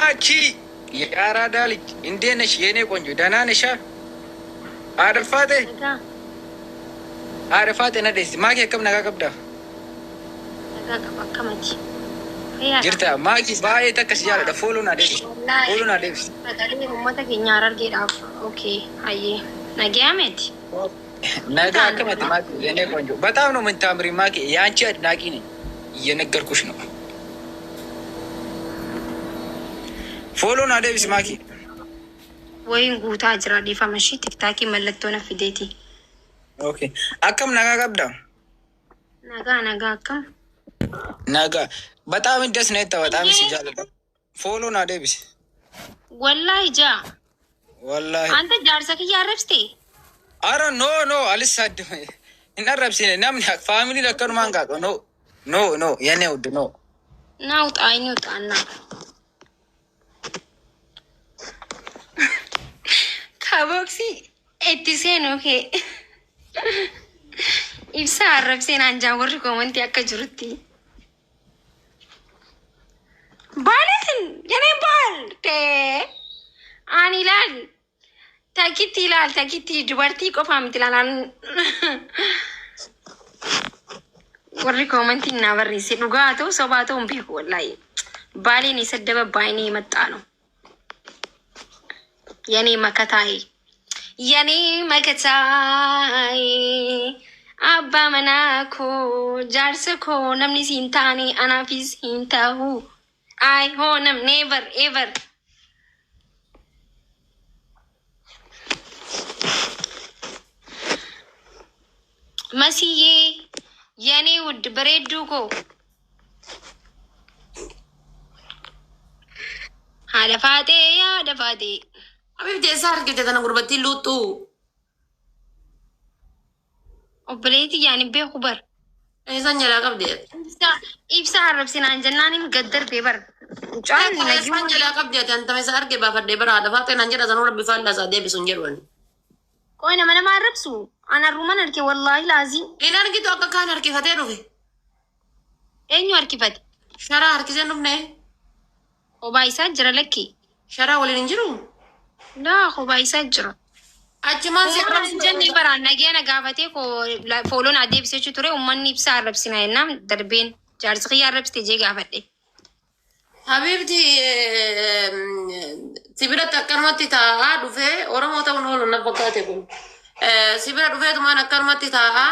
ማኪ የአራዳ ልጅ እንዴት ነሽ የኔ ቆንጆ? ደህና ነሽ? አረፋቴ Nagaa አረፋቴ ነደስ ማኪ akkam nagaa qabda nagaa qaba akkamati. Fayyaadha. jirta maaki baay'ee takka si jaaladha follow na deebisi follow na deebisi Sagalee uummata keenya Harargeedhaaf. Okay, hayyee. Nagaa miti. nagaa akkamati ማኪ የኔ ቆንጆ በጣም ነው የምታምሪ ማኪ የአንቺ አድናቂ ነኝ እየነገርኩሽ ነው follow na deebisi ማኪ Wayiin guutaa jira dhiifama ishii tiktaakii mallattoo na fideeti. okay akkam nagaa qabda Nagaa nagaa akkam. nagaa በጣም ደስ ነው የታ በጣም si jaaladha follow na deebisi Wallaahi jaa. wallahi Anta jaarsa kiyya arrabsite? አረ no no አልሳደም hin arrabsine namni family akkanumaan qaaqo no no no የኔ ውድ no Naa uxaa inni uxaannaa. Kabooksii itti seenuu kee. Ibsaa arrabseen anjaa warri koomantii akka jirutti. Baaliin jedhee baal ta'ee ani ilaal takkitti ilaal takkitti dubartii qofaa miti ilaalaan warri koomantiin naa barreesse dhugaa haa ta'u sobaa ta'u hin beeku wallaahi. Baaliin isa daba baay'inee maxxaanu. የኔ መከታዬ የኔ መከታዬ አባ መናኮ ጃርስ ኮ ነምኒ ሲንታኔ አናፊስ ሂንተሁ አይሆንም ኔቨር ኤቨር መስዬ የኔ ውድ በሬዱ ኮ ሀደፋጤ ያደፋጤ Habibti eessa argite tana gurbattiin luuxxuu? obboleetti yaani beeku bar Eessaan jalaa qabdi? ibsa arrabsinaan jennaanin gad darbee bar mucaan Eessaan jalaa qabdi ati antama isa arge baafadhee bara haadha faaxee naan jedha sanuu rabbi faallaa isaa deebisu hin jedhu ani. Qoy nama nama arrabsu an arruman arge wallaahi laazii Hin argitu akka kaan harkifatee dhufe. eenyu harkifate Sharaa harkisee hin dhufne. Kophaa isaa jira lakki Sharaa waliin hin jiru. laa kophaa isaa jira. Achumaan si Suuraan hin jenne baraan nageenya gaafatee fooloon adeemsisuu ture uummanni ibsaa arrabsina jennaan darbeen jaarsi kiyya arrabsite jee gaafadhe. Habibti si biratti akkanumatti taa'aa dhufee Oromoo ta'uun oolu na fakkaate kun. Si bira dhufeetumaan akkanumatti taa'aa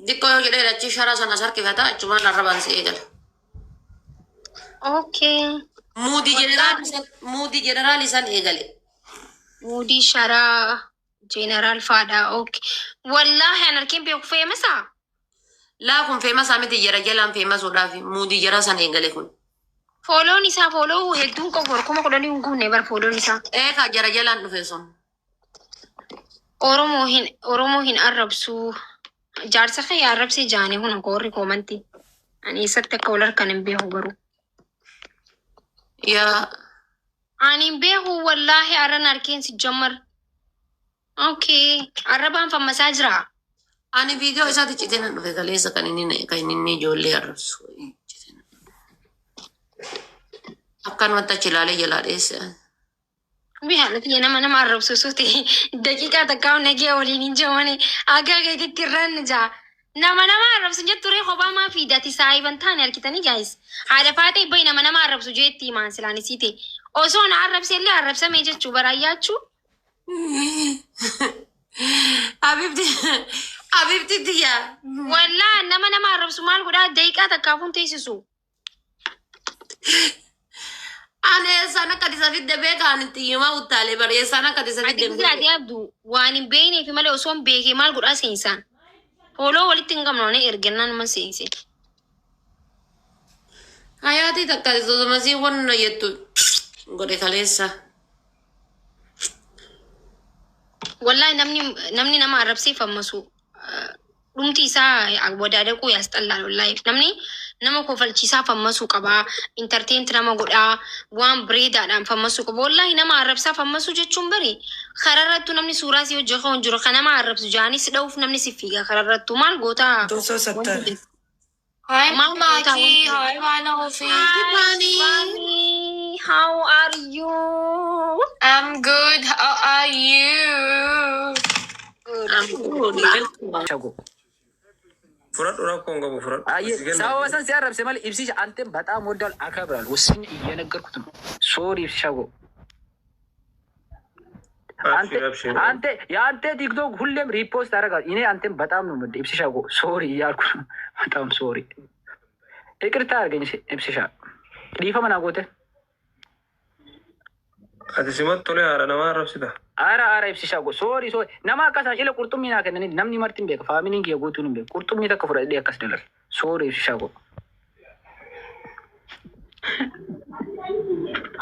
xiqqoo yoo jedhee achi sharaa sanas harkifata achumaan arrabaan si eegala. Okay. Muudii jeneraal isaan eegale. Muudii sharaa jeeneraal faadhaa. Okay. Wallaahi an harkeen beeku feemasaa? Laa kun feemasaa miti jara jalaan feemasuudhaaf muudii jara san eegale kun. Fooloon isaa fooloo hedduun qabu 10,000 hin guunne bar fooloon isaa. Eekaa jara jalaan dhufe sun. Oromoo hin arrabsu. Jaarsa kiyya arrabsee jaane kun warri koomanti. Ani eessatti akka wal harkan hin beeku garuu. Yaa Ani hin beeku wallaahi arran harkeen si jammar. Okay. Arrabaan fammasaa jira. Ani viidiyoo isaatti citee nan dhufe kaleessa kan inni ijoollee arrabsu. Akkanumatti achi ilaalee jalaa dheesse. Bi haala nama nama arrabsu osoo ta'e daqiiqaa takkaa nagee waliin hin jirane akka keetitti irraan jaa. Nama nama arrabsu jettu ree kophaa maa fiidati saayiban taane harkitanii gaayis. Haadha faatee bayi nama nama arrabsu jeetti himaan silaan isii ta'e. Osoo na arrabse illee arrabsamee jechuu baraayyaachuu. Habibti Habibti tiyya. Wallaa nama nama arrabsu maal godhaa daqiiqaa takkaafuun teessisu. Ani eessaan akka isa fidde beekaa ani xiyyumaa uttaalee bari eessaan akka isa Ati fidde biqilaatee abdu waan hin beekneef malee osoo hin beekee maal godhaa seensaan. Fooloo walitti hin qabnu ani ergannaan numa seense. Hayaatii takka sosomasii wanna jettu godhe kaleessa. Wallaahi namni nama arrabsee fammasu dhumti isaa wadaadaquu yaasxallaan wallaahi namni nama kofalchiisaa fammasuu qabaa intarteent nama godhaa waan bareedaadhaan fammasuu qaba wallaahi nama arrabsaa fammasuu jechuun bari kararrattu namni suuraa si hojii kan jiru kan nama arrabsu jaanis dha'uuf namni si fiiga kararrattu maal gootaa Tosoo sattar. Hi maal gootaa Maki, hi Mano. Sophie. Hi, Shivani. Shivani. How are you? I'm good. How are you? Good. I'm good. Welcome. Shago. Fudhadhu rakkoo hin qabu fudhadhu. አየህ Si kenna. ሰበባ ሰን ሲያረብስ ማለት ኢብሲሻ አንተን በጣም ወዳል አከብራለሁ። ወስኜ እየነገርኩት ነው። ሶሪ ኢብሲሻ ጎ አንተ Abshir abshir. አንተ የአንተ ቲክቶክ ሁሌም ሪፖስት አደርጋለሁ። እኔ አንተን በጣም ነው የምወደው ኢብሲሻ ጎ ሶሪ እያልኩ ነው። በጣም ሶሪ ይቅርታ አድርገኝ ኢብሲሻ ዲፈ መናጎተ Ati simatti tolee haadha namaa arrabsita. አረ አረ ኢብሲሻ ጎ ሶሪ ሶሪ ነማ አካሳ ኢለ ቁርጡሚ ና ከነኒ ነምኒ መርቲን ቤከ ፋሚሊን ኪየ ጉቱን ቤከ ቁርጡሚ ተከ ፍረ አካስ ደለል ሶሪ ኢብሲሻ ጎ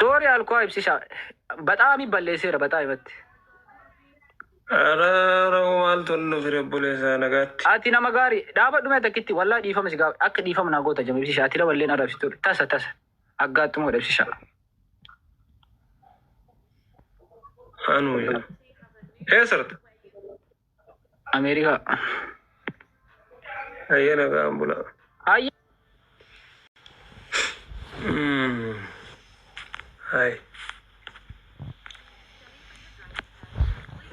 ሶሪ አልኳ ኢብሲሻ በጣም ይበለሴረ በጣም ይበት Ara maal tollu fire obboleessaa nagaatti. Ati nama gaarii dhaabadhu mee takkitti wallaa dhiifama si gaafa akka dhiifama naa goota jama ibsisha ati lamalleen arrabsitu tasa tasa aggaattumoo ibsisha. Anuu yaa. Eessarta? Ameerikaa. Ayyee nagaan bulaa. Ayyee Hai.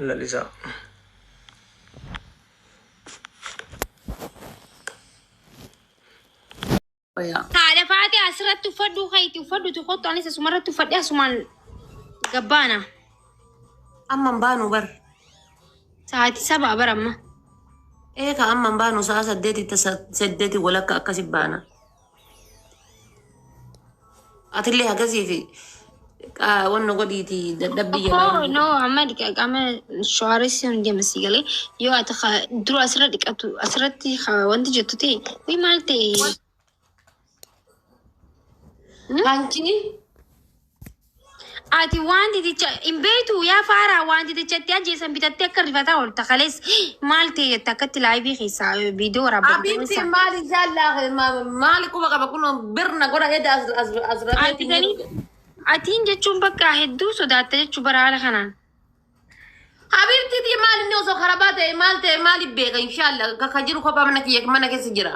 Lalisaa. Haadha faatee asirratti uffadhu kayti uffadhu tokkottu anis asumarratti uffadhe asumaan gabbaana. Amma hin baanu bar. Sa'aatii saba bara amma. Eeka amma hin baanu sa'a saddeetitti saddeeti walakka akkasi baana. Atillee akkasii fi wanna godhiiti dadhabbii Okkoo jedhaa. no amma amma shawaaris hin deema si galee yoo ati dura asirra dhiqatu asirratti wanti jettu ta'e wii maal ta'e Hanchi ati wanti ticha hin beektu yaa faaraa wanti tichatti ajjeesan bitattee akka rifataa oolta kalees maal ta'e jette akkatti laayivii keessaa viidiyoo waraabban Habibti maali inshallah maali quba qaba kun birna godha eda as as as Ati rafeeti. gani atiin jechuun bakka hedduu sodaatta jechuu bara haala kanaan. Habibti ti maali inni osoo karabaa ta'e maal ta'e maali beeka inshallah ka jiru kophaa mana kiyya mana keessa jira.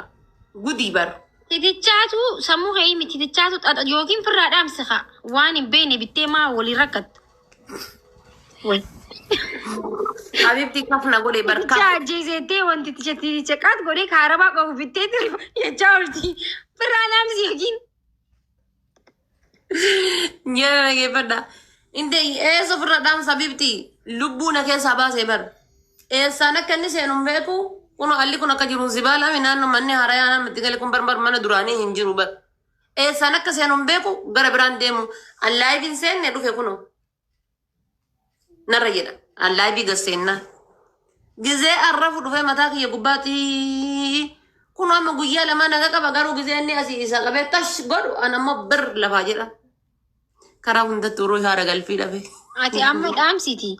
Gudii bar. Titichaatu sammuu kee miti titichaatu xaxa yookiin firraa dhaamsika waan hin beekne bittee maa waliin rakkatta. Wal. Habibti kafna godhe bar Titicha kaf. ajjeesettee wanti titicha titicha qaat godhee kaarabaa qabu bittee jechaa oolti. Firraa dhaamsi yookiin. Nyeera dhageeffadha. Inte eessa ofirra dhaamsa habibti lubbuu na keessaa baasee bar. Eessaan akka inni seenu hin beeku kun alli kun akka jiru zibaalaa naannoo manni harayaa namatti gale kun barbar mana duraanii hin jiru bar. Eessaan akka seenu hin beeku gara biraan deemu. Allaayiviin seenne dhufe kuno. Narra jedha. Allaayivii gasseenna. Gizee arrafu dhufee mataa kiyya gubbaatti kun amma guyyaa lama naga qaba garuu gizee inni asii isa qabee tash godhu an ammoo bir lafaa jedha. Karaa hundatti uruu haara galfii dhabe. Ati amma dhaamsiti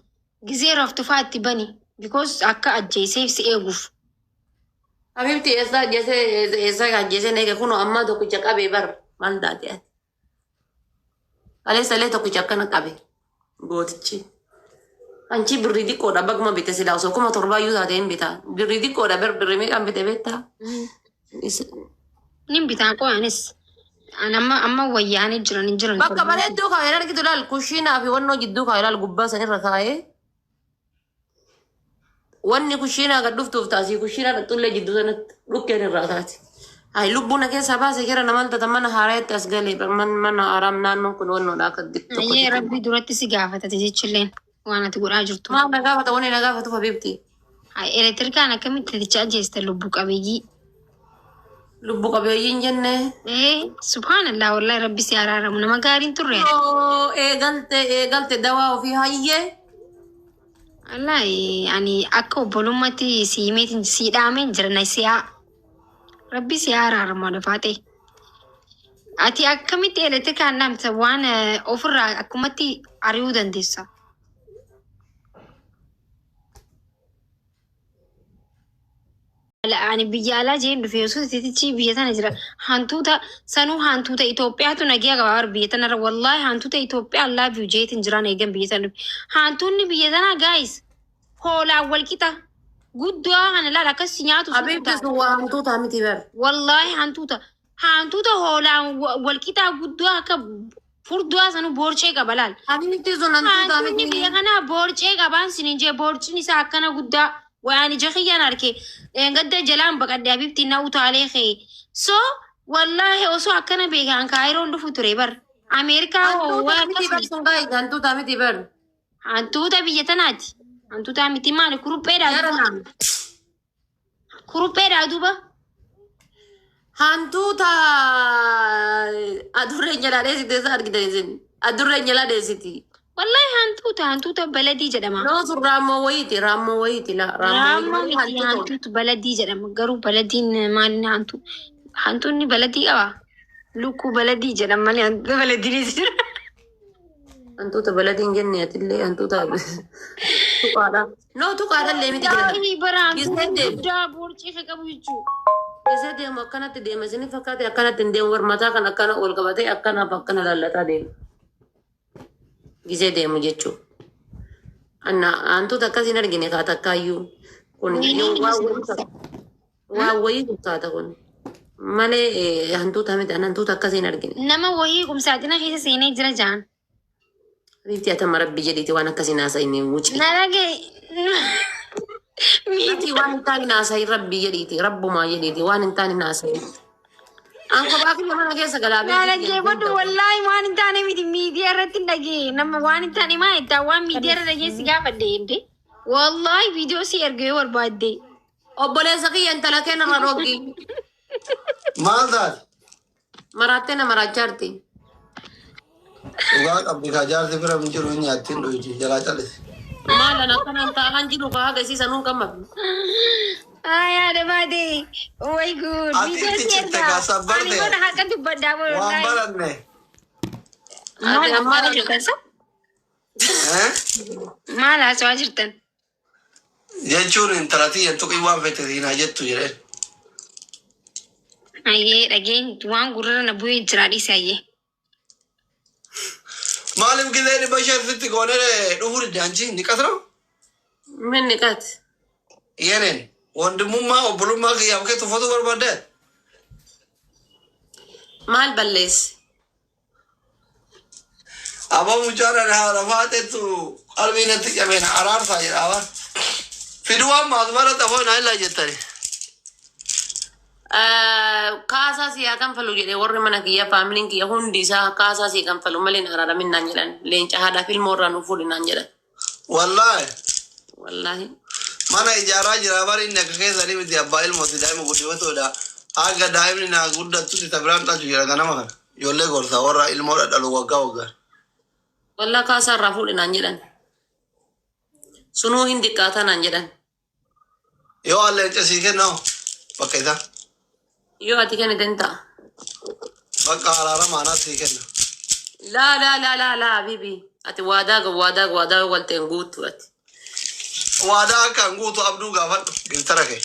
gizee raftufaa itti bani because akka ajjeeseef si eeguuf. Habibti eessaa ajjeesee eessaa ajjeesee neege kun amma tokkicha qabee bar maal taate ati. Kaleessa illee tokkicha akkana qabe gootichi. Anchi birrii xiqqoodha baguma bite silaa osoo 7,000 iyyuu taate hin bitaa. Birrii xiqqoodha bar birrii meeqaan bite beektaa? Nin bitaa qo'anis. Amma amma wayyaanii jiran hin jiran. Bakka bareedduu kaa'ee argitu laal kushiinaa fi wannoo jidduu kaa'ee laal gubbaa sanirra kaa'ee. Wanni kushiinaa gad dhuftuuf taasii kushiinaa dhaqxullee jidduu sanatti dhukkeen irraa taati. Hayi lubbuu na keessaa baase jira namaan tata mana haaraatti as galee mana haaraam naannoon kun wannoodha akka tokko Ayyee rabbi duratti si gaafatate jechilleen waan ati godhaa jirtu. Maal na gaafata wanni na gaafatu Habibti. Elektirikaan akkamitti titicha ajjeesta lubbu qabeeyyii. Lubbu qabeeyyiin jenne. Ee subhaanallah wallahi rabbi si araaramu nama gaariin turre. Oo eegalte eegalte dawaa ofii hayyee. Wallahi ani akka obbolummaatti si himeetiin si dhaameen jira na si'aa. Rabbi si araaramu lafaa ta'e. Ati akkamitti elektirikaan dhaamta waan ofirraa akkumatti ari'uu dandeessa. Ani biyya alaa jeen dhufe osoo titichi biyya tana jira. Hantuuta sanuu hantuuta Itoophiyaatu nagiyaa qaba bara biyya tanarra. Wallaahi hantuuta Itoophiyaa love you jeetiin jiraan eegan biyya tana dhufe. Hantuunni biyya tanaa guys hoolaan wal qixa. Guddaa kana laala akkas nyaatu sun Habibti sun waa hantuutaa miti bar. Wallaahi hantuuta. Hantuuta hoolaan walqixaa guddoo akka furdaa sanu boorcee qaba laal. Habibti sun hantuuta Hantuunni miti. Biyya kanaa boorcee qabaan sinin jee, boorciin isaa akkana guddaa waan ija kiyyaan arke gadda jalaan baqadhe. Habibti, na utaalee kee. So wallaahi osoo akkana beekan Kaayiroon dhufu ture bar. Ameerikaa hoo Hantuuta waan miti bar akkasuma. sun gaa'e, hantuuta miti bar. Hantuuta biyya tanaati. Hantuuta miti, maali, kurupheedhaa Jara duuba. naam. Kurupheedhaa duuba. Hantuuta adurreen jalaa dheessite isa argitan isin. Adurreen jalaa dheessiti. Wallaahi hantuuta baladii jedhama. No, sun raammoo wayiiti, raammoo wayiiti la. Raammoo Raammoo miti, wayiiti, hantuuta. Hantuutu baladii jedhama. Garuu baladiin maali hantu? Hantuunni baladii qaba. Lukkuu baladii jedhama malee hantuuta baladiinis jira. Hantuuta baladiin jenne, atillee hantuuta tuqaadha. No, tuqaadha illee miti jedhama. Wallaahi bara hantuuta Gisee deemu. guddaa boorcii ka qabu jechuudha. Gisee deemu akkanatti deema isin fakkaate, akkanatti hin deemu war, mataa kan akkana ol qabatee akkanaaf akkana lallataa deema. Gisee deemu jechuudha. Anna hantuuta akkasiin argine kaa takkaayyuu. Kun waan wayii fakkaata kun. Malee hantuuta miti, an hantuuta akkasiin argine. Nama wayii qumsaaxina keessa seenee jira jaan. Riifti atama rabbi jedhiiti waan akkasiin haasa'in wuci. Na dhagee. Ati waan hin taane haasa'in, rabbi jedhiiti, rabbumaa jedhiiti waan hin taane haasa'in. An kophaa kiyya mana keessa galaa. Na dhaggeeffadhu, wallaahi waan hin taane miti, miidiyaa irratti hin dhagee. Nama waan hin taane maa jettaa? Waan miidiyaa irra dhagee si gaafadhe jette. Wallaahi viidiyoo si ergee yoo barbaadde. Obboleessa kiyya, intala kee narra dhoogi. Maal taate? Maraattee na maraachaarti. Dhugaa qabdi kaa, jaarsi bira hin jiru, hin nyaattiin dhuyti jalaa calise. Maal an akkanaan taa'an jiru kaa haga isiisanuu hin qammadu. Ayaa baate, way good. Ati Viidiyoo itti si citte ergaa. kaa sabbarte. Ani mana haqa dubbaddaa Waan wallaahi. baranne. Maal Ati amma haasawaa jirtan sa? Eh? Maal haasawaa jirtan? Jechuun intala tiyya tuqii, waan fete siin haa jettu jedheen. Ayyee, dhageen waan gurrarra na bu'ee jira, dhiise ayyee. Maaliif gisee 500 sitti goonee dhufuu didde anchi ni qasra? Min niqaati. Yeneen wandimummaa obbolummaa kiyyaaf kee tuffatu barbaadde. Maal balleesse? Aboo, mucaan ani haadha faatetu qalbii natti cabeen araarsaa jedha abaan. Fiduu waan maas bara xafoo naa illaa jettani. Kaasaa si haa kanfalu jedhee warri mana kiyya, faamiliin kiyya hundi isaa kaasaa si kanfalu malee hin araaramin naan jedhan. Leenca haadhaaf ilmoo irraa nuuf fuudhi naan jedhan. Wallaahi. Wallaahi. Mana ijaaraa jira bari, inni akka keessanii miti, abbaa ilmooti, daa'ima guddifatuudha. Haga daa'imni naa guddattutti ta biraan dhalchu jira ganama kana. Ijoollee gorsa warra ilmoo dhadhalu waggaa waggaan. Wallaa kaasaa irraa fuudhi naan jedhan. Sunuu hin xiqqaata naan jedhan. Yoo alleenca sii kennaa bakka isaa. Yoo ati kennite hin ta'a. Bakka araarama anaas sii kenna. Laa laa laa laa laa, habibi. Ati waadaa galteen guuttu ati. Waadaa akka hin guutu abduu gaafadhu giftara kee.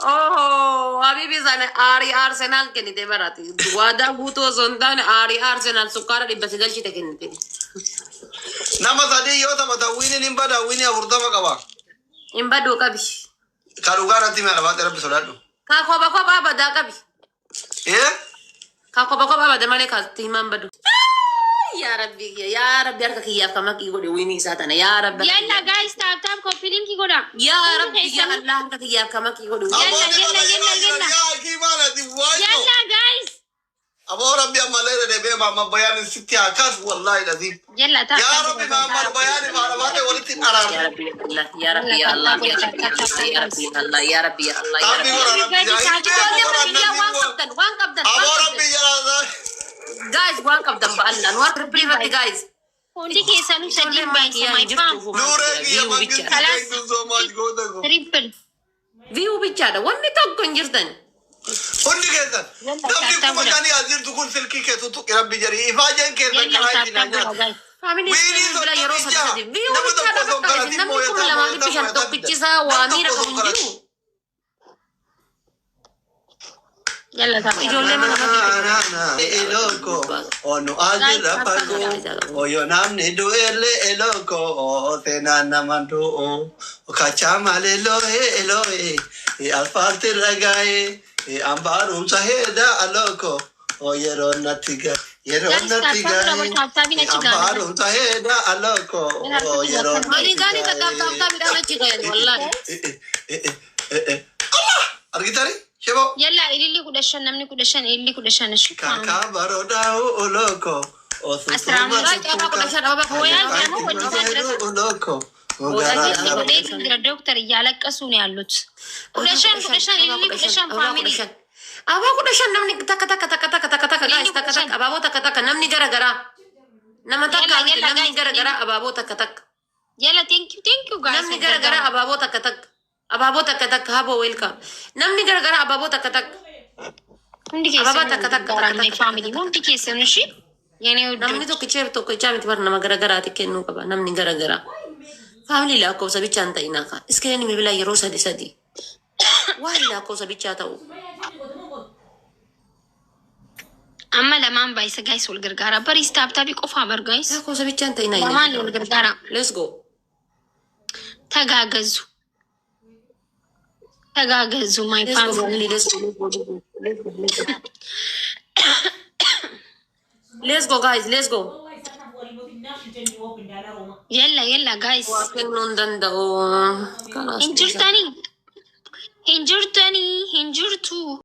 Oh, habibi, sana aarii Arsenaal kennite barati. Waadaa guutuu osoo hin taane aarii Arsenaal sukkaara 900 galchite kennite. Nama sadii yoo taphatan wiiniin hin bada, wiinii 40 qaba. Hin baduu qabi. Ka dhugaa natti mi'a lafaatti rabbi sodaadhu. Ka kopha kophaa badaa qabi. Ee? Ka kopha kophaa bada malee ka himaan badu. Yaa Rabbi, yaa Rabbi, harka kiyyaaf ka maqii godhe wiinii isaa tana, yaa Rabbi. Yalla guys, tap tap, copy link godha. Yaa Rabbi, yaa Allah, harka kiyyaaf ka maqii godhe. Yalla, yalla, yalla, yalla. Yaa kii maalati waayyo. Yalla guys. Aboo rabbi ammallee deddeebi'ee Maamma Bayaan sitti haa kaasu, wallaahi dhaziin. Yalla tap Yaa tap. Rabbi, Maamma Bayaan fi walitti araarsa. Yaa Rabbi, yaa Allah, yaa Rabbi, yaa Allah, yaa Rabbi, yaa Allah, yaa Rabbi, yaa Allah, yaa Rabbi, yaa Allah, yaa Rabbi Rabbi. godha rabbi yaa Ijoollee godha biyyaa waan rabbi. qabdan, waan qabdan, waan Aboo qabdan. rabbi jalaa. Guys, waan qabdan ba'allaan waan triple irratti, guys. Hundi keessanuu sadiin baay'isa, my fam. Nuuree kiyya View mangisti, bichaadha. thank you so much, goota ko. Triple. View bichaadha. Wanni tokko hin jirtan. Hundi keessan namni 5000 as jirtu kun silkii kee tuttuqi, rabbi jedhi ifaajeen keessan Yalla karaa tap ittiin tap godha nyaata. guys. Faamilii Wiinii bira yeroo 36 sadi sadi. View nama bichaadha tokko osoo bakka isin karatiin namni kuma mooyataa lamaa dhibbi mooyataa shan mooyataa tokkichisaa fida. waa Nam miira tokko qabu osoo hin jiru. karatiin. Yalla tap tap. Ijoollee mana Eloko, onu asirra fagoo, oyo namni du'ellee eloko, seenaan nama du'u, kacha malee lo'ee elo'ee, alfaalti ragaa'ee, ambaarumsa heedaa aloko, Oo yeroo natti gahe yeroo Guys, natti tap tap gahe. tap tap achi gahe. Ambaarum ta'eedha aloko. Oo yeroo natti Manigaani takkaaf gahe. taaptaapidhaan achi gahan wallaahi. Allah argitani sheboo. Yalla ililli 15 namni 15 ililli 15 እሺ Kakaa barodaa oloko. Asiraamu Wallaahi ababaa 15 ababaa 15 ደግሞ ወዲህ Oloko. ወዴት እንግዲህ ዶክተር እያለቀሱ ነው ያሉት። 15 15 ililli 15 family. Ababaa 15 namni takka takka takka takka takka takka guys takka takka abaaboo takka takka namni gara garaa. Nama takka Yalla, miti yalla, namni guys. gara garaa abaaboo takka takka. Yalla, thank you, thank you guys. Namni gara garaa abaaboo takka takka. Abaaboo takka takka haboo welcome. Namni gara garaa abaaboo takka takka. Hundi Ababaa keessan takka takka takka takka family hundi keessan እሺ የኔ Namni ውዶች tokkichee tokkichaa miti bar nama gara garaati kennuu qaba namni gara garaa. Family lakkoofsa bichaa hin ta'inaa kaa. Screen bilbilaa yeroo sadi sadi. Waan lakkoofsa bichaa ta'u. Amma lamaan baay'isa guys wal gargaara. Bariis tap tapii qofaa bar guys. Lakkoofsa bichaa hin ta'inaa. Lamaan wal gargaara. Let's go. ተጋገዙ ተጋገዙ my Let's go family. Family. Let's go. Let's go guys. Let's go. Yalla yalla guys. Waa kennuu hin danda'u. Kanaas Hin jirtanii hin jirtanii hin jirtu.